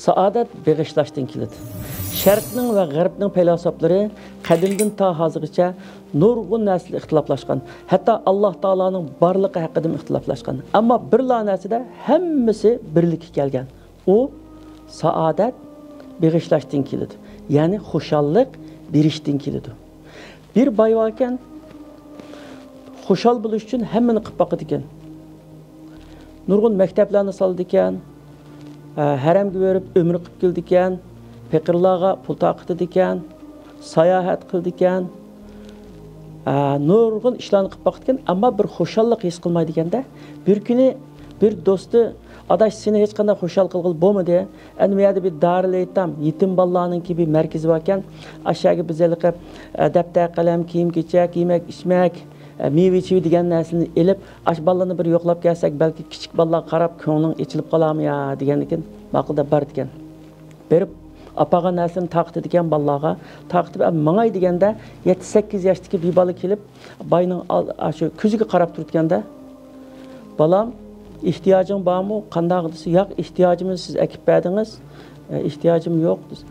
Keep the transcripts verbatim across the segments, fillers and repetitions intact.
سائادەت بېغىشلاشتىن كېلىدۇ. شەرقنىڭ ۋە غەربنىڭ پەيلاسوپلىرى قەدىمدىن تا ھازىرغىچە نۇرغۇن نەرسىلەر ئىختىلاپلاشقان. ھەتتا ئاللاھ تائالانىڭ بارلىقى ھەققىدىمۇ ئىختىلاپلاشقان. ئەمما بىرلا نەرسىدە ھەممىسى بىرلىككە كەلگەن. ئۇ سائادەت بېغىشلاشتىن كېلىدۇ. يەنى خۇشاللىق بېرىشتىن كېلىدۇ. بىر باي باركەن، خۇشال بولۇش ئۈچۈن ھەممىنى قىلىپ باقىدىكەن. نۇرغۇن مەكتەپلەرنى سالىدىكەن، ھە-، ھەرەمگە بېرىپ ئۆمرە قىلىپ كېلىدىكەن، پېقىرلارغا پۇل تارقىتىدىكەن، ساياھەت قىلىدىكەن، ھە، نۇرغۇن ئىشلارنى قىلىپ باقىدىكەن، ئەمما بىر خۇشاللىق ھېس قىلمايدىكەن-دە. بىر كۈنى بىر دوستى، «ئاداش، سېنى ھېچقانداق خۇشال قىلغىلى بولمىدى. ئەنە بۇ يەردە بىر دارىلئېيتام، يېتىم بالىلارنىڭكى بىر مەركىزى باركەن، ئاشۇ يەرگە بىز ھېلىقى، ئە، دەپتەر، قەلەم، كىيىم-كېچەك، يېمەك-ئىچمەك، ئە، مېۋە-چېۋە دېگەن نەرسىنى ئېلىپ، ئاشۇ بالىلارنى بىر يوقلاپ كەلسەك، بەلكى كىچىك بالىلارغا قاراپ كۆڭلۈڭ ئېچىلىپ قالارمۇ يا؟» دېگەندىكىن، ماقۇل دەپ بارىدىكەن. بېرىپ ئاپارغان نەرسىلىرىنى تارقىتىدىكەن بالىلارغا. تارقىتىپ، «ئە، ماڭاي» دېگەندە، يەتتە-سەككىز ياشتىكى بىر بالا كېلىپ، باينىڭ ئال-، ئاشۇ كۆزىگە قاراپ تۇرىدىكەن-دە. «بالام، ئېھتىياجىڭ بارمۇ؟ قانداق؟» دېسە، «ياق، ئېھتىياجىمنى سىز ئەكىپ بەردىڭىز، ئە، ئېھتىياجىم يوق» دېسە.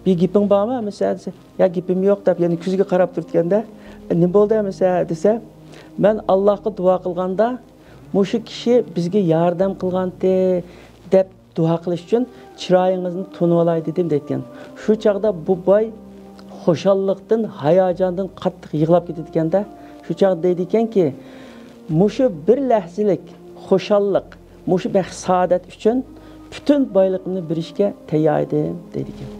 «بىر گېپىڭ بارمۇ ئەمىسە؟» دېسە، «يا، گېپىم يوق» دەپ يەنە كۆزىگە قاراپ تۇرىدىكەن-دە. «نېمە بولدى ئەمىسە؟» دېسە، «مەن ئاللاھقا دۇئا قىلغاندا، مۇشۇ كىشى بىزگە ياردەم قىلغانتى دەپ دۇئا قىلىش ئۈچۈن چىرايىڭىزنى تونۇۋالاي دېدىم» دەيدىكەن. شۇ چاغدا بۇ باي خۇشاللىقتىن، ھاياجاندىن قاتتىق يىغلاپ كېتىدىكەن-دە. شۇ چاغدا دەيدىكەنكى، «مۇشۇ بىر لەھزىلىك خۇشاللىق، مۇشۇ بەخت سائادەت ئۈچۈن پۈتۈن بايلىقىمنى بېرىشكە تەييار ئىدىم» دەيدىكەن.